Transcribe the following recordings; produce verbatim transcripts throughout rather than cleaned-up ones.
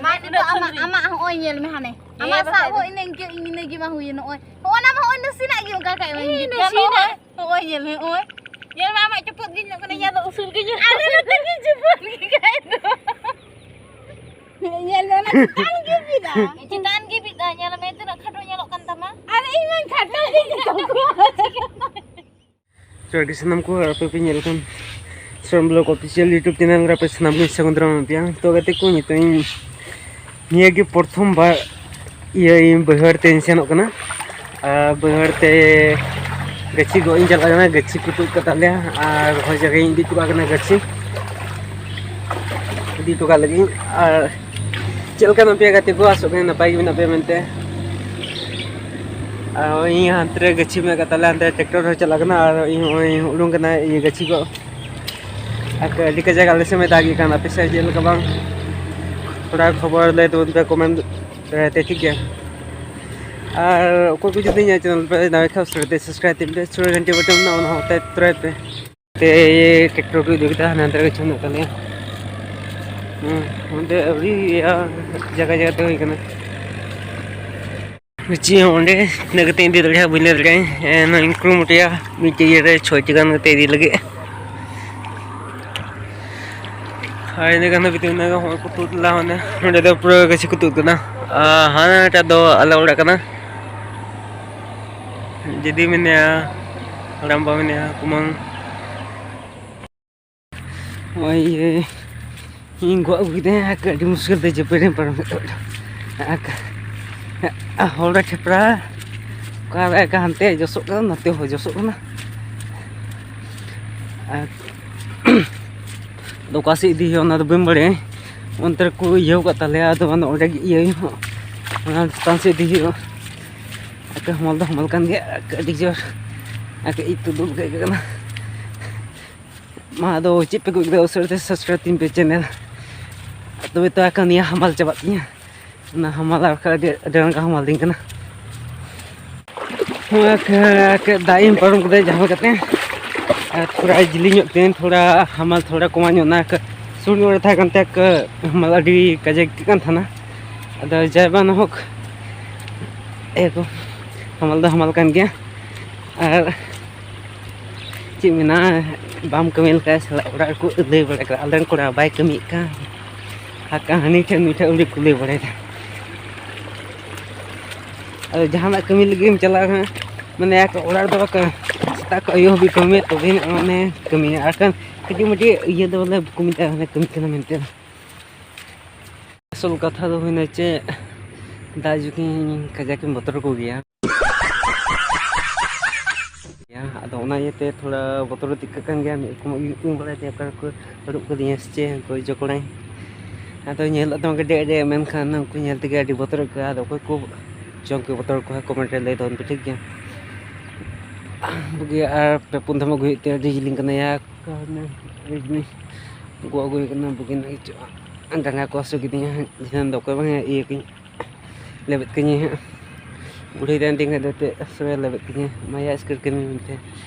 ᱟᱢᱟᱜ ᱟᱢᱟᱜ ᱦᱚᱸᱜᱼᱚᱭ ᱧᱮᱞ ᱢᱮ ᱦᱟᱱᱮ᱾ ᱟᱢᱟᱜ ᱥᱟᱵ ᱦᱚᱸ ᱤᱱᱟᱹ ᱤᱱᱠᱟᱹ ᱤᱧ ᱤᱱᱟᱹ ᱜᱮ ᱵᱟᱝ ᱦᱩᱭᱮᱱ ᱱᱚᱜᱼᱚᱭ᱾ ᱦᱚᱸᱜᱼᱚ ᱱᱟ ᱢᱟ ᱦᱚᱸᱜᱼᱚᱭ ᱱᱟᱥᱮᱱᱟᱜ ᱜᱮ ᱚᱱᱠᱟ ᱠᱟᱜ ᱢᱮ᱾ ᱤᱧ ᱜᱟᱱᱚᱜᱼᱟ᱾ ᱱᱟᱥᱮᱱᱟᱜ᱾ ᱦᱚᱸᱜᱼᱚᱭ ᱧᱮᱞ ᱢᱮ ᱦᱚᱸᱜᱼᱚᱭ᱾ ᱧᱮᱞ ᱢᱮ ᱟᱢᱟᱜ ᱪᱚᱯᱚᱫ ᱜᱮ ᱧᱮᱞᱚᱜ ᱠᱟᱱᱟ᱾ ᱤᱧᱟᱹᱜ ᱫᱚ ᱩᱥᱩᱞ ᱜᱮ ᱧᱮᱞᱚᱜ ᱠᱟᱱᱟ᱾ ᱟᱨ ᱱᱚᱛᱮ ᱜᱮ ᱪᱚᱯᱚᱫ ᱜᱮ ᱠᱷᱟᱡ ᱫᱚ᱾ ᱧᱮᱞ ᱢᱮ ᱚᱱᱟ ᱪᱮᱛᱟᱱ ᱜᱮ ᱵᱤᱫᱟ᱾ ᱪᱮᱛᱟᱱ ᱜᱮ ᱵᱤᱫᱟ᱾ ᱧᱮᱞ ᱢᱮ ᱛᱤᱱᱟᱹᱜ ᱠᱷᱟᱴᱚ ᱧᱮᱞᱚᱜ ᱠᱟᱱ ᱛᱟᱢᱟ᱾ ᱟᱨ ᱤᱧ ᱢᱟ ᱠᱷᱟᱴᱚ ᱜᱮ ᱧᱮᱞᱚᱜ ᱠᱟᱱᱟ᱾ ᱛᱚ ᱟᱹᱰᱤ ᱥᱟᱱᱟᱢ ᱠᱚ ᱟᱯᱮ ᱯᱮ ᱧᱮᱞ ᱠᱟᱱ ᱥᱨᱚᱢ ᱵᱞᱚᱜ ᱚᱯᱷᱤᱥᱤᱭᱟᱞ YouTube ᱪᱮᱱᱮᱞ ᱨᱮ ᱟᱯᱮ ᱥᱟᱱᱟᱢ ᱠᱚᱧ ᱥᱟᱹᱜᱩᱱ ᱫᱟᱨᱟᱢ ᱯᱮᱭᱟ᱾ ᱛᱚ ᱜᱟᱛᱮ ᱠᱚ, ᱱᱤᱛᱚᱜ ᱤᱧ ᱱᱤᱭᱟᱹ ᱜᱮ ᱯᱨᱚᱛᱷᱚᱢ ᱵᱟᱨ ᱤᱭᱟᱹ ᱤᱧ ᱵᱟᱹᱭᱦᱟᱹᱲ ᱛᱮᱧ ᱥᱮᱱᱚᱜ ᱠᱟᱱᱟ᱾ ᱟᱨ ᱵᱟᱹᱭᱦᱟᱹᱲ ᱛᱮ ᱜᱟᱹᱪᱷᱤ ᱜᱚᱜ ᱤᱧ ᱪᱟᱞᱟᱜ ᱠᱟᱱᱟ᱾ ᱜᱟᱹᱪᱷᱤ ᱠᱚ ᱛᱩᱫ ᱠᱟᱛᱟ ᱞᱮᱭᱟ ᱟᱨ ᱨᱚᱦᱚᱭ ᱡᱟᱭᱜᱟᱧ ᱤᱫᱤ ᱦᱚᱴᱚ ᱠᱟᱜ ᱠᱟᱱᱟ ᱜᱟᱹᱪᱷᱤ ᱤᱫᱤ ᱦᱚᱴᱚ ᱠᱟᱜ ᱞᱟᱹᱜᱤᱫ᱾ ᱟᱨ ᱪᱮᱫ ᱞᱮᱠᱟ ᱢᱮᱱᱟᱜ ᱯᱮᱭᱟ ᱜᱟᱛᱮ ᱠᱚ? ᱟᱥᱚᱜ ᱠᱟᱹᱱᱟᱹᱧ ᱱᱟᱯᱟᱭ ᱜᱮ ᱢᱮᱱᱟᱜ ᱯᱮᱭᱟ ᱢᱮᱱᱛᱮ᱾ ᱟᱨ ᱤᱧ ᱦᱟᱱᱛᱮ ᱨᱮ ᱜᱟᱹᱪᱷᱤ ᱢᱮᱱᱟᱜ ᱠᱟᱫ ᱛᱟᱞᱮᱭᱟ, ᱦᱟᱱᱛᱮ ᱴᱨᱟᱠᱴᱚᱨ ᱦᱚᱸ ᱪᱟᱞᱟᱜ ᱠᱟᱱᱟ᱾ ᱟᱨ ᱤᱧ ᱦᱚᱸᱜᱼᱚᱭ ᱩᱰᱩᱝ ᱠᱟᱱᱟ ᱤᱭᱟᱹ ᱜᱟᱹᱪᱷᱤ ᱠᱚ᱾ ᱟᱨ ᱟᱹᱰᱤ ᱠᱟᱡᱟᱠ ᱟᱞᱮ ᱥᱮᱫ ᱢᱟ ᱫᱟᱜ ᱮᱫ ᱠᱟᱱ, ᱟᱯᱮ ᱥᱮᱫ ᱪᱮᱫ ᱞᱮᱠᱟ ᱵᱟᱝ? ᱛᱷᱚᱲᱟ ᱠᱷᱚᱵᱚᱨ ᱞᱟᱹᱭ ᱛᱟᱵᱚᱱ ᱯᱮ ᱠᱚᱢᱮᱱᱴ ᱫᱟᱨᱟᱭ ᱛᱮ, ᱴᱷᱤᱠ ᱜᱮᱭᱟ? ᱟᱨ ᱚᱠᱚᱭ ᱠᱚ ᱡᱩᱫᱤ ᱤᱧᱟᱹᱜ ᱪᱮᱱᱮᱞ ᱯᱮ ᱱᱟᱣᱟ ᱠᱷᱟᱱ ᱩᱥᱟᱹᱨᱟ ᱛᱮ ᱥᱟᱵᱥᱠᱨᱟᱭᱤᱵᱽ ᱛᱟᱵᱚᱱ ᱯᱮ, ᱥᱩᱨ ᱨᱮ ᱜᱷᱟᱱᱴᱤ ᱵᱟᱴᱚᱱ ᱢᱮᱱᱟᱜᱼᱟ, ᱚᱱᱟ ᱦᱚᱸ ᱴᱮᱯ ᱛᱚᱨᱟᱭ ᱯᱮ᱾ ᱛᱮ ᱴᱨᱟᱠᱴᱚᱨ ᱠᱚ ᱤᱫᱤ ᱠᱮᱫᱟ, ᱦᱟᱱᱮ ᱦᱟᱱᱛᱮ ᱨᱮ ᱜᱟᱹᱪᱷᱤ ᱢᱮᱱᱟᱜ ᱛᱟᱞᱮᱭᱟ᱾ ᱦᱩᱸ, ᱚᱸᱰᱮ ᱟᱹᱣᱨᱤ ᱤᱭᱟᱹ ᱡᱟᱭᱜᱟ ᱡᱟᱭᱜᱟ ᱛᱮ ᱦᱩᱭ ᱠᱟᱱᱟ᱾ ᱜᱟᱹᱪᱷᱤ ᱦᱚᱸ ᱚᱸᱰᱮ ᱤᱱᱟᱹ ᱠᱟᱛᱮ ᱤᱧ ᱤᱫᱤ ᱫᱟᱲᱮᱭᱟᱜᱼᱟ, ᱵᱟᱹᱧ ᱞᱟᱹᱭ ᱫᱟᱲᱮᱭᱟᱜᱼᱟ᱾ ᱮᱱ ᱤᱧ ᱠᱩᱨᱩᱢᱩᱴᱩᱭᱟ ᱢᱤᱫᱴᱮᱡ ᱤᱭᱟᱹ ᱨᱮ ᱪᱷᱚᱭ ᱴᱤ ᱜᱟᱱ ᱠᱟᱛᱮ ᱤᱫᱤ ᱞᱟᱹᱜᱤᱫ᱾ ᱟᱨ ᱤᱱᱟᱹ ᱠᱷᱟᱱ ᱫᱚ ᱵᱷᱤᱛᱤᱨ ᱨᱮ ᱦᱚᱸᱜᱼᱚᱭ ᱠᱚ ᱛᱩᱫ ᱞᱮᱫᱟ, ᱢᱟᱱᱮ ᱱᱚᱸᱰᱮ ᱫᱚ ᱯᱩᱨᱟᱹ ᱜᱟᱹᱪᱷᱤ ᱠᱚ ᱛᱩᱫ ᱠᱟᱫᱟ᱾ ᱟᱨ ᱦᱟᱱᱟᱴᱟᱜ ᱫᱚ ᱟᱞᱮ ᱚᱲᱟᱜ ᱠᱟᱱᱟ᱾ ᱫᱤᱫᱤ ᱢᱮᱱᱟᱭᱟ, ᱦᱟᱲᱟᱢᱵᱟ ᱢᱮᱱᱟᱭᱟ, ᱠᱩᱢᱟᱹᱝ᱾ ᱱᱚᱜᱼᱚᱭ ᱤᱭᱟᱹ ᱤᱧ ᱜᱚᱜ ᱟᱹᱜᱩ ᱠᱮᱫᱟᱹᱧ, ᱟᱨ ᱟᱹᱰᱤ ᱢᱩᱥᱠᱤᱞ ᱛᱮ ᱡᱟᱹᱯᱤᱫ ᱨᱤᱧ ᱯᱟᱨᱚᱢ ᱠᱮᱫᱟ᱾ ᱟᱨ ᱦᱚᱲ ᱨᱮ ᱴᱷᱮᱯᱲᱟ, ᱚᱠᱟ ᱞᱮᱠᱟ ᱦᱟᱱᱛᱮ ᱡᱚᱥᱚᱜ ᱠᱟᱱᱟ, ᱱᱚᱛᱮ ᱦᱚᱸ ᱡᱚᱥᱚᱜ ᱠᱟᱱᱟ᱾ ᱟᱨ ᱟᱫᱚ ᱚᱠᱟ ᱥᱮᱫ ᱤᱫᱤ ᱦᱩᱭᱩᱜᱼᱟ, ᱚᱱᱟ ᱫᱚ ᱵᱟᱹᱧ ᱵᱟᱲᱟᱭᱟ᱾ ᱚᱱᱛᱮ ᱨᱮᱠᱚ ᱤᱭᱟᱹ ᱟᱠᱟᱫ ᱛᱟᱞᱮᱭᱟ, ᱟᱫᱚ ᱚᱱᱟ ᱚᱸᱰᱮ ᱜᱮ ᱤᱭᱟᱹ ᱦᱩᱭᱩᱜᱼᱟ, ᱚᱱᱟ ᱪᱮᱛᱟᱱ ᱥᱮᱫ ᱤᱫᱤ ᱦᱩᱭᱩᱜᱼᱟ᱾ ᱟᱨ ᱦᱟᱢᱟᱞ ᱫᱚ ᱦᱟᱢᱟᱞ ᱠᱟᱱ ᱜᱮᱭᱟ, ᱟᱹᱰᱤ ᱡᱳᱨ᱾ ᱟᱨ ᱤᱧ ᱛᱩᱫᱩᱜ ᱞᱮᱠᱟ ᱟᱹᱭᱠᱟᱹᱜ ᱠᱟᱱᱟ᱾ ᱢᱟ ᱟᱫᱚ ᱪᱮᱫ ᱯᱮ ᱟᱹᱜᱩ ᱠᱮᱫᱟ, ᱩᱥᱟᱹᱨᱟ ᱛᱮ ᱥᱟᱵᱥᱠᱨᱟᱭᱤᱵᱽ ᱛᱤᱧ ᱯᱮ ᱪᱮᱱᱮᱞ᱾ ᱛᱚᱵᱮ ᱛᱚ ᱮᱠᱷᱚᱱ ᱱᱤᱭᱟᱹ ᱦᱟᱢᱟᱞ ᱪᱟᱵᱟᱜ ᱛᱤᱧᱟᱹ᱾ ᱚᱱᱟ ᱦᱟᱢᱟᱞ ᱟᱨ ᱵᱟᱠᱷᱟᱡ ᱟᱹᱰᱤ, ᱟᱹᱰᱤ ᱟᱸᱴ ᱦᱟᱢᱟᱞ ᱫᱤᱧ ᱠᱟᱱᱟ᱾ ᱦᱚᱸ, ᱮᱠ, ᱮᱠ, ᱫᱟᱜ ᱤᱧ ᱯᱟᱨᱚᱢ ᱠᱮᱫᱟ ᱡᱟᱦᱟᱸ ᱞᱮᱠᱟᱛᱮ᱾ ᱟᱨ ᱛᱷᱚᱲᱟ ᱡᱤᱞᱤᱧᱚᱜ ᱛᱤᱧ, ᱛᱷᱚᱲᱟ ᱦᱟᱢᱟᱞ, ᱛᱷᱚᱲᱟ ᱠᱚᱢᱟᱣ ᱧᱚᱜ ᱱᱟ᱾ ᱮᱠ, ᱥᱩᱨ ᱧᱚᱜ ᱨᱮ ᱛᱟᱦᱮᱸ ᱠᱟᱱ ᱛᱮ ᱠᱚ ᱦᱟᱢᱟᱞ ᱟᱹᱰᱤ ᱠᱟᱡᱟᱠ ᱟᱹᱭᱠᱟᱹᱜ ᱠᱟᱱ ᱛᱟᱦᱮᱱᱟ᱾ ᱟᱫᱚ ᱡᱟᱭ ᱵᱟ ᱱᱟᱦᱚᱠ, ᱮ ᱠᱚ, ᱦᱟᱢᱟᱞ ᱫᱚ ᱦᱟᱢᱟᱞ ᱠᱟᱱ ᱜᱮᱭᱟ᱾ ᱟᱨ ᱪᱮᱫ ᱢᱮᱱᱟ, ᱵᱟᱢ ᱠᱟᱹᱢᱤ ᱞᱮᱠᱷᱟᱡ ᱥᱟᱞᱟ ᱚᱲᱟᱜ ᱨᱮᱠᱚ ᱞᱟᱹᱭ ᱵᱟᱲᱟᱭ ᱠᱟᱱᱟ, "ᱟᱞᱮᱨᱮᱱ ᱠᱚᱲᱟ ᱵᱟᱭ ᱠᱟᱹᱢᱤᱭᱮᱫ ᱠᱟᱱ", ᱟᱨ ᱦᱟᱹᱱᱤ ᱴᱷᱮᱱ ᱱᱩᱭ ᱴᱷᱮᱱ ᱟᱹᱣᱲᱤ ᱠᱚ ᱞᱟᱹᱭ ᱵᱟᱲᱟᱭᱮᱫᱟ᱾ ᱟᱫᱚ ᱡᱟᱦᱟᱱᱟᱜ ᱠᱟᱹᱢᱤ ᱞᱟᱹᱜᱤᱫ ᱮᱢ ᱪᱟᱞᱟᱜᱼᱟ ᱦᱟᱸᱜ, ᱢᱟᱱᱮ ᱚᱲᱟᱜ ᱨᱮᱫᱚ ᱵᱟᱠᱚ, ᱥᱮᱛᱟᱜ ᱠᱷᱚᱱ ᱟᱭᱩ ᱦᱟᱹᱵᱤᱡ ᱠᱟᱹᱢᱤ ᱛᱚᱵᱮ ᱟᱹᱱᱤᱡ ᱢᱟᱱᱮ ᱠᱟᱹᱢᱤᱭᱟ᱾ ᱟᱨ ᱠᱷᱟᱱ ᱠᱟᱹᱴᱤᱡ ᱢᱟᱹᱴᱤᱡ ᱤᱭᱟᱹ ᱫᱚ ᱵᱚᱞᱮ ᱵᱟᱠᱚ ᱢᱮᱛᱟᱜᱼᱟ ᱢᱟᱱᱮ ᱠᱟᱹᱢᱤ ᱠᱟᱱᱟ ᱢᱮᱱᱛᱮ᱾ ᱟᱥᱚᱞ ᱠᱟᱛᱷᱟ ᱫᱚ ᱦᱩᱭᱱᱟ ᱪᱮᱫ, ᱫᱟᱜ ᱡᱚᱠᱷᱚᱱ ᱠᱟᱡᱟᱠ ᱤᱧ ᱵᱚᱛᱚᱨ ᱠᱚᱜᱮᱭᱟ᱾ ᱟᱫᱚ ᱚᱱᱟ ᱤᱭᱟᱹᱛᱮ ᱛᱷᱚᱲᱟ ᱵᱚᱛᱚᱨ ᱫᱚ ᱟᱹᱭᱠᱟᱹᱜ ᱠᱟᱱ ᱜᱮᱭᱟ᱾ ᱢᱤᱫ ᱨᱚᱠᱚᱢ ᱩᱭᱩᱜ ᱠᱚᱧ ᱵᱟᱲᱟᱭ ᱛᱮ ᱚᱠᱟ ᱨᱮᱠᱚ ᱦᱟᱹᱨᱩᱵ ᱠᱟᱫᱤᱧᱟ ᱥᱮ ᱪᱮᱫ, ᱩᱱᱠᱩ ᱡᱚᱠᱲᱟᱧ᱾ ᱟᱫᱚ ᱧᱮᱞᱚᱜ ᱛᱟᱢᱟ ᱜᱟᱹᱰᱤ ᱟᱹᱰᱤ, ᱢᱮᱱᱠᱷᱟᱱ ᱩᱱᱠᱩ ᱧᱮᱞ ᱛᱮᱜᱮ ᱟᱹᱰᱤ ᱵᱚᱛᱚᱨ ᱟᱹᱭᱠᱟᱹᱜᱼᱟ᱾ ᱟᱫᱚ ᱚᱠᱚᱭ ᱠᱚ ᱪᱚᱝ ᱠᱚ ᱵᱚᱛᱚᱨ ᱠᱚᱣᱟ, ᱠᱚᱢᱮᱱᱴ ᱨᱮ ᱞᱟᱹᱭ ᱛᱟᱵᱚᱱ ᱯᱮ, ᱴᱷᱤᱠ ᱜᱮᱭᱟ? ᱵᱩᱜᱤ ᱟᱨ ᱯᱮ ᱯᱩᱱ ᱫᱷᱟᱣ ᱟᱹᱜᱩᱭ ᱦᱩᱭᱩᱜ ᱛᱮ ᱟᱹᱰᱤ ᱡᱤᱞᱤᱧ ᱠᱟᱱᱟ ᱭᱟ᱾ ᱚᱠᱟ ᱨᱮ ᱟᱹᱰᱤ ᱡᱤᱞᱤᱧ ᱜᱚᱜ ᱟᱹᱜᱩᱭ ᱦᱩᱭᱩᱜ ᱠᱟᱱᱟ, ᱵᱩᱜᱤ ᱱᱟᱜ ᱪᱚ ᱰᱟᱸᱰᱟ ᱠᱚ ᱦᱟᱹᱥᱩ ᱠᱤᱫᱤᱧᱟ ᱦᱟᱸᱜ᱾ ᱫᱷᱮᱭᱟᱱ ᱫᱚ ᱚᱠᱚᱭ ᱵᱟᱝ ᱤᱭᱟᱹ ᱠᱤᱧ ᱞᱮᱵᱮᱫ ᱠᱟᱹᱧᱟᱹ ᱦᱟᱸᱜ᱾ ᱵᱩᱲᱦᱤ ᱛᱟᱭᱚᱢ ᱛᱤᱧ ᱠᱷᱟᱡ ᱫᱚ ᱮᱱᱛᱮᱫ ᱥᱚᱸᱜᱮ ᱞᱮᱵᱮᱫ ᱠᱟᱹᱧᱟᱹ, ᱢᱟᱭᱟ ᱮᱥᱠᱟᱹᱨ ᱠᱟᱹᱢᱤ ᱢᱮᱱᱛᱮ᱾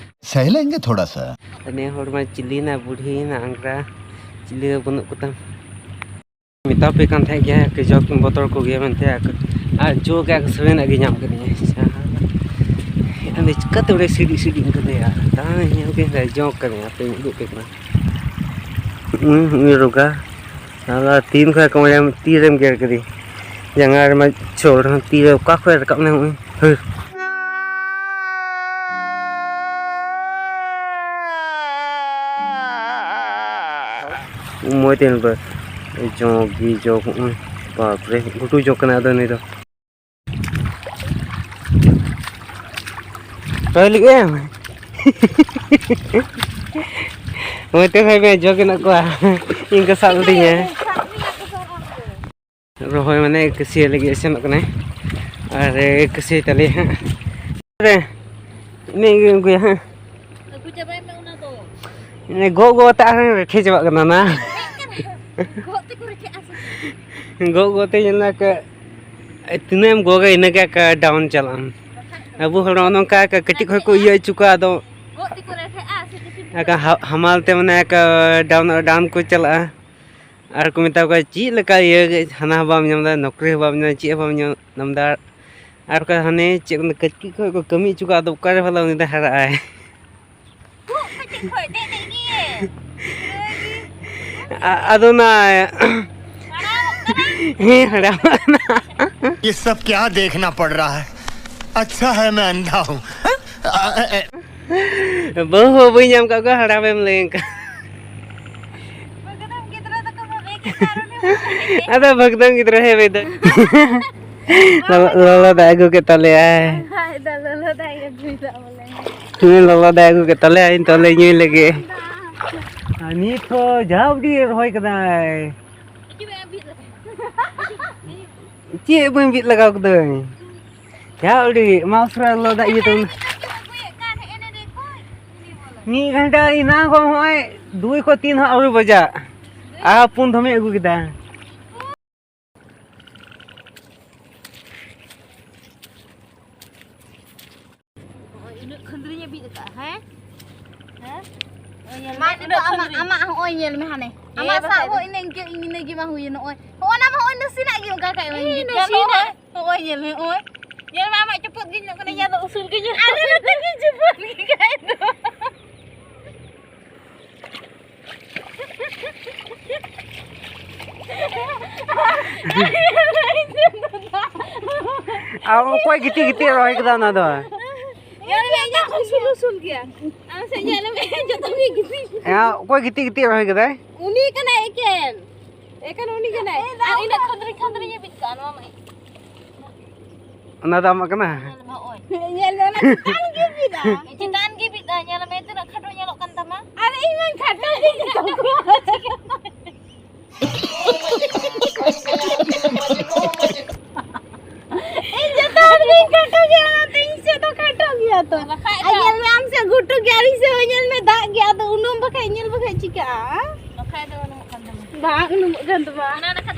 सहलेंगे थोड़ा सा। ᱱᱮ ᱦᱚᱲ ᱢᱟ ᱪᱤᱞᱤᱱᱟ, ᱵᱩᱲᱦᱤᱭᱮᱱᱟ, ᱟᱝᱜᱽᱨᱟ ᱪᱤᱞᱤ ᱦᱚᱸ ᱵᱟᱹᱱᱩᱜ ᱠᱚᱛᱟᱢ᱾ ᱢᱮᱛᱟ ᱯᱮ ᱠᱟᱱ ᱛᱟᱦᱮᱸᱫ ᱜᱮᱭᱟ ᱠᱟᱡᱟᱠ ᱤᱧ ᱵᱚᱛᱚᱨ ᱠᱚᱜᱮᱭᱟ ᱢᱮᱱᱛᱮ, ᱟᱨ ᱡᱳ ᱜᱮ ᱥᱟᱹᱲᱤᱱᱟᱜ ᱜᱮ ᱧᱟᱢ ᱠᱟᱫᱤᱧᱟ᱾ ᱟᱫᱚ ᱪᱤᱠᱟᱹᱛᱮ ᱚᱸᱰᱮ ᱥᱤᱲᱤ ᱥᱤᱲᱤ ᱠᱟᱫᱮᱭᱟ? ᱫᱟᱬᱟᱱ ᱧᱮᱞ ᱠᱮᱫ ᱠᱷᱟᱡ ᱡᱳ ᱠᱟᱫᱤᱧᱟ, ᱦᱟᱯᱮᱧ ᱩᱫᱩᱜ ᱟᱯᱮ ᱠᱟᱱᱟ᱾ ᱦᱩᱸ, ᱦᱩᱸ, ᱨᱚᱜᱟ᱾ ᱟᱫᱚ ᱛᱤᱱ ᱠᱷᱚᱱ ᱠᱚ ᱢᱟᱱᱮ ᱛᱤᱨᱮᱢ ᱜᱮᱨ ᱠᱮᱫᱮ? ᱡᱟᱸᱜᱟ ᱨᱮᱢᱟ ᱪᱷᱚᱲ, ᱛᱤ ᱨᱮ ᱚᱠᱟ ᱠᱷᱚᱱ ᱨᱟᱠᱟᱵ ᱮᱱᱟ ᱦᱚᱸᱜᱼᱚᱭ? ᱦᱟᱹᱨ᱾ ᱢᱚᱡᱽ ᱛᱮ ᱧᱮᱞ ᱯᱮ᱾ ᱡᱚᱸᱠ ᱜᱮ ᱡᱚᱸᱠ, ᱦᱚᱸᱜᱼᱚᱭ᱾ ᱵᱟᱯ ᱨᱮ, ᱜᱷᱩᱴᱩ ᱡᱚᱸᱠ ᱠᱟᱱᱟ ᱟᱫᱚ ᱱᱩᱭ ᱫᱚ᱾ ᱨᱚᱦᱚᱭ ᱞᱟᱹᱜᱤᱫ ᱮᱢ? ᱢᱚᱡᱽ ᱛᱮ ᱠᱷᱟᱡ ᱯᱮ ᱡᱚᱸᱠ ᱦᱮᱱᱟᱜ ᱠᱚᱣᱟ᱾ ᱤᱧ ᱠᱚ ᱥᱟᱵ ᱞᱤᱫᱤᱧᱟ᱾ ᱨᱚᱦᱚᱭ ᱢᱟᱱᱮ ᱠᱟᱹᱥᱭᱟᱹ ᱞᱟᱹᱜᱤᱫ ᱮ ᱥᱮᱱᱚᱜ ᱠᱟᱱᱟᱭ᱾ ᱟᱨ ᱮ ᱠᱟᱹᱥᱭᱟᱹᱭ ᱛᱟᱞᱮᱭᱟ ᱦᱟᱸᱜ᱾ ᱨᱮ, ᱤᱱᱟᱹᱜ ᱜᱮ ᱟᱹᱜᱩᱭᱟ ᱦᱟᱸᱜ᱾ ᱟᱹᱜᱩ ᱪᱟᱵᱟᱭ ᱢᱮ ᱚᱱᱟ ᱫᱚ᱾ ᱤᱱᱟᱹ ᱜᱚᱜ ᱜᱚᱜ ᱛᱮ ᱟᱨᱦᱚᱸ ᱨᱮᱴᱷᱮ ᱪᱟᱵᱟᱜ ᱠᱟᱱᱟ ᱱᱟ᱾ ᱜᱚᱜ ᱛᱮᱠᱚ ᱨᱮᱴᱷᱮᱜᱼᱟ ᱥᱮ? ᱜᱚᱜ ᱜᱚᱜ ᱛᱮ ᱧᱮᱞ ᱢᱮ ᱠᱟ-, ᱛᱤᱱᱟᱹᱜ ᱮᱢ ᱜᱚᱜᱟ ᱤᱱᱟᱹᱜᱮ ᱠᱟ ᱰᱟᱣᱩᱱ ᱪᱟᱞᱟᱜᱼᱟ᱾ ᱵᱟᱠᱷᱟᱡ ᱫᱚ᱾ ᱟᱵᱚ ᱦᱚᱲ ᱱᱚᱜᱼᱚ ᱱᱚᱝᱠᱟ ᱠᱟ-, ᱠᱟᱹᱴᱤᱡ ᱠᱷᱚᱡ ᱠᱚ ᱤᱭᱟᱹ ᱦᱚᱪᱚ ᱠᱚᱣᱟ, ᱟᱫᱚ ᱜᱚᱜ ᱛᱮᱠᱚ ᱨᱮᱴᱷᱮᱜᱼᱟ ᱥᱮ ᱠᱟᱹᱴᱤᱡ ᱠᱷᱚᱡ? ᱟᱠᱟ ᱦᱟ-, ᱦᱟᱢᱟᱞ ᱛᱮ ᱢᱟᱱᱮ ᱠᱟ ᱰᱟᱣᱩᱱ, ᱰᱟᱣᱩᱱ ᱠᱚ ᱪᱟᱞᱟᱜᱼᱟ᱾ ᱟᱨ ᱠᱚ ᱢᱮᱛᱟ ᱠᱚᱣᱟ, "ᱪᱮᱫ ᱞᱮᱠᱟ ᱤᱭᱟᱹ ᱜᱮ, ᱦᱟᱱᱟ ᱦᱚᱸ ᱵᱟᱢ ᱧᱟᱢ ᱮᱫᱟ, ᱱᱚᱠᱨᱤ ᱦᱚᱸ ᱵᱟᱢ ᱧᱟᱢ, ᱪᱮᱫ ᱦᱚᱸ ᱵᱟᱢ ᱧᱟᱢ ᱮᱫᱟ?" ᱟᱨ ᱠᱚ ᱦᱟᱱᱮ ᱪᱮᱫ ᱠᱚ ᱠᱟᱹᱴᱤᱡ ᱠᱷᱚᱡ ᱠᱚ ᱠᱟᱹᱢᱤ ᱦᱚᱪᱚ ᱠᱚᱣᱟ, ᱟᱫᱚ ᱚᱠᱟᱨᱮ ᱵᱷᱟᱞᱟ ᱩᱱᱤ ᱫᱚ ᱦᱟᱨᱟᱜ ᱟᱭ? ᱟᱫᱚ ᱚᱱᱟ ᱦᱮᱸ, ᱦᱟᱲᱟᱢᱚᱜ ᱠᱟᱱᱟ᱾ ये सब क्या देखना पड़ रहा है? अच्छा है मैं अंधा हूँ। ᱵᱟᱹᱦᱩ ᱦᱚᱸ ᱵᱟᱹᱧ ᱧᱟᱢ ᱠᱟᱜ ᱠᱚᱣᱟ, ᱦᱟᱲᱟᱢᱮᱢ ᱞᱟᱹᱭ ᱠᱟᱱ᱾ ᱵᱷᱟᱹᱜᱽᱱᱟᱢ ᱜᱤᱫᱽᱨᱟᱹ ᱫᱚᱠᱚ ᱵᱷᱟᱜᱮ ᱜᱮ ᱠᱟᱨᱚᱱ ᱦᱚᱸ ᱵᱟᱹᱱᱩᱜ ᱛᱟᱭᱟ᱾ ᱟᱫᱚ ᱵᱷᱟᱹᱜᱽᱱᱟᱢ ᱜᱤᱫᱽᱨᱟᱹ ᱦᱮ ᱵᱷᱟᱹᱭ ᱫᱚ᱾ ᱞᱚᱞᱚ, ᱞᱚᱞᱚ ᱫᱟᱜ ᱟᱹᱜᱩ ᱠᱮᱫ ᱛᱟᱞᱮᱭᱟᱭ᱾ ᱟᱡ ᱫᱚ ᱞᱚᱞᱚ ᱫᱟᱜ ᱮ ᱟᱹᱜᱩᱭᱮᱫᱟ ᱵᱚᱞᱮ᱾ ᱦᱮᱸ, ᱞᱚᱞᱚ ᱫᱟᱜ ᱟᱹᱜᱩ ᱠᱮᱫ ᱛᱟᱞᱮᱭᱟᱭ, ᱱᱤᱛᱚᱜ ᱞᱮ ᱧᱩᱭ ᱞᱟᱹᱜᱤᱫ᱾ ᱟᱨ ᱱᱤᱛ ᱦᱚᱸ ᱡᱟᱣ ᱜᱮ ᱨᱚᱦᱚᱭ ᱠᱟᱫᱟᱭ᱾ ᱪᱮᱫ ᱵᱟᱹᱧ ᱵᱤᱫ ᱞᱟᱜᱟᱣ ᱠᱟᱹᱫᱟᱹᱧ᱾ ᱡᱟ ᱩᱰᱤ, ᱢᱟ ᱩᱥᱟᱹᱨᱟ ᱞᱚ ᱫᱟᱜ ᱤᱭᱟᱹ ᱛᱟᱵᱚᱱ᱾ ᱢᱤᱫ ᱜᱷᱟᱱᱴᱟ ᱮᱱᱟᱝ ᱠᱷᱚᱱ ᱦᱚᱸᱜᱼᱚᱭ ᱫᱩᱭ ᱠᱷᱚᱱ ᱛᱤᱱ ᱦᱚᱸ ᱟᱹᱣᱨᱤ ᱵᱟᱡᱟᱜ᱾ ᱟᱨ ᱯᱩᱱ ᱫᱷᱚᱢᱮ ᱟᱹᱜᱩ ᱠᱮᱫᱟ᱾ ᱱᱚᱜᱼᱚᱭ ᱩᱱᱟᱹᱜ ᱠᱷᱟᱹᱱᱫᱽᱨᱤᱧ ᱵᱤᱫ ᱟᱠᱟᱫᱼᱟ, ᱦᱮᱸ? ᱦᱮᱸ? ᱱᱚᱜᱼᱚᱭ ᱧᱮᱞ ᱢᱮ, ᱢᱟ, ᱩᱱᱟᱹᱜ ᱟᱢᱟᱜ, ᱠᱷᱟᱹᱱᱫᱽᱨᱤ᱾ ᱟᱢᱟᱜ ᱦᱚᱸᱜᱼᱚᱭ ᱧᱮᱞ ᱢᱮ ᱦᱟᱱᱮ᱾ ᱦᱮᱸ, ᱟᱢᱟᱜ ᱥᱟᱵ ᱵᱟᱠᱷᱟᱡ ᱫᱚ᱾ ᱦᱚᱸ ᱤᱱᱟᱹ ᱤᱱᱠᱟᱹ, ᱤᱱᱟᱹ ᱜᱮ ᱵᱟᱝ ᱦᱩᱭᱮᱱᱟ᱾ ᱱᱚᱜᱼᱚᱭ, ᱦᱚᱸᱜᱼᱚ ᱱᱟ ᱢᱟ ᱦᱚᱸᱜᱼᱚᱭ ᱱᱟᱥᱮᱱᱟᱜ ᱜᱮ ᱚᱱᱠᱟ ᱠᱷᱟᱡ ᱢᱟ ᱤᱧ ᱤᱱᱟᱹ ᱜᱮ ᱱᱟᱥᱮᱱᱟᱜ᱾ ᱜᱟᱱᱚᱜᱼᱟ᱾ ᱦᱚᱸᱜᱼᱚᱭ ᱧᱮᱞ ᱢᱮ, ᱦᱚᱸᱜᱼᱚᱭ᱾ ᱧᱮᱞ ᱢᱮ, ᱟᱢᱟᱜ ᱪᱚᱯᱚᱫ ᱜᱮ ᱧᱮᱞᱚᱜ ᱠᱟᱱᱟ, ᱤᱧᱟᱹᱜ ᱫᱚ ᱩᱥᱩᱞ ᱜᱮ ᱧᱮᱞᱚᱜ ᱠᱟᱱᱟ᱾ ᱟᱨ ᱱᱚᱛᱮ ᱜᱮ ᱪᱚᱯᱚᱫ ᱜᱮ ᱠᱷᱟᱡ ᱫᱚ᱾ ᱟᱨ ᱚᱠᱚᱭ ᱜᱤᱛᱤᱡ ᱜᱤᱛᱤᱡ ᱨᱚᱦᱚᱭ ᱠᱮᱫᱟ ᱚᱱᱟ ᱫᱚ? ᱧᱮᱞ ᱢᱮ, ᱤᱧᱟᱹᱜ ᱩᱥᱩᱞ ᱩᱥᱩᱞ ᱜᱮᱭᱟ᱾ ᱟᱢ ᱥᱮᱫ ᱧᱮᱞ ᱢᱮ, ᱡᱚᱛᱚ ᱜᱮ ᱜᱤᱛᱤᱡ᱾ ᱦᱮᱸ, ᱚᱠᱚᱭ ᱜᱤᱛᱤᱡ ᱜᱤᱛᱤᱡ ᱨᱚᱦᱚᱭ ᱠᱮᱫᱟᱭ? ᱩᱱᱤ ᱠᱟᱱᱟᱭ ᱮᱠᱮᱱ᱾ ᱮᱠᱮᱱ ᱩᱱᱤ ᱠᱟᱱᱟᱭ᱾ ᱟᱨ ᱤᱱᱟᱹᱜ ᱠᱷᱟᱹᱱᱫᱽᱨᱤ ᱠᱷᱟᱹᱱᱫᱽᱨᱤ ᱧᱮ ᱵᱤᱫ ᱠᱟᱜᱼᱟ, ᱱᱚᱣᱟ ᱢᱟ᱾ ᱚᱱᱟ ᱫᱚ ᱟᱢᱟᱜ ᱠᱟᱱᱟ? ᱧᱮᱞ ᱢᱮ, ᱦᱚᱸᱜᱼᱚᱭ᱾ ᱧᱮᱞ ᱢᱮ, ᱚᱱᱟ ᱪᱮᱛᱟᱱ ᱜᱮ ᱵᱤᱫᱟ᱾ ᱪᱮᱛᱟᱱ ᱜᱮ ᱵᱤᱫᱟ, ᱧᱮᱞ ᱢᱮ, ᱛᱤᱱᱟᱹᱜ ᱠᱷᱟᱴᱚ ᱧᱮᱞᱚᱜ ᱠᱟᱱ ᱛᱟᱢᱟ᱾ ᱟᱨ ᱤᱧ ᱢᱟᱧ ᱠᱷᱟᱴᱚ ᱜᱮ ᱧᱮᱞᱚᱜ ᱠᱟᱱᱟ᱾ ᱤᱧ ᱡᱚᱛᱚ ᱦᱚᱲ ᱜᱤᱧ ᱠᱷᱟᱴᱚ ᱜᱮᱭᱟ, ᱚᱱᱟᱛᱮ ᱤᱧ ᱥᱮᱫ ᱫᱚ ᱠᱷᱟᱴᱚ ᱜᱮᱭᱟ ᱛᱚ᱾ ᱵᱟᱠᱷᱟᱡ ᱟᱨ ᱫᱚ᱾ ᱧᱮᱞ ᱢᱮ, ᱟᱢ ᱥᱮᱫ ᱜᱷᱩᱴᱩ ᱜᱮᱭᱟ, ᱟᱨ ᱤᱧ ᱥᱮᱫ ᱦᱚᱸ ᱧᱮᱞ ᱢᱮ, ᱫᱟᱜ ᱜᱮᱭᱟ᱾ ᱟᱫᱚ ᱩᱱᱩᱢ ᱵᱟᱠᱷᱟᱡ, ᱧᱮᱞ ᱵᱟᱠᱷᱟᱡ ᱪᱤᱠᱟᱹᱜᱼᱟ? ᱵᱟᱠᱷᱟᱡ ᱫᱚ ᱩᱱᱩᱢᱚᱜ ᱠᱟᱱ ᱛᱟᱢᱟ᱾ ᱵᱟᱝ ᱩᱱᱩᱢᱚᱜ ᱠᱟᱱ ᱛᱟᱢᱟ᱾ ᱚᱱᱟ ᱱᱟᱠᱷᱟ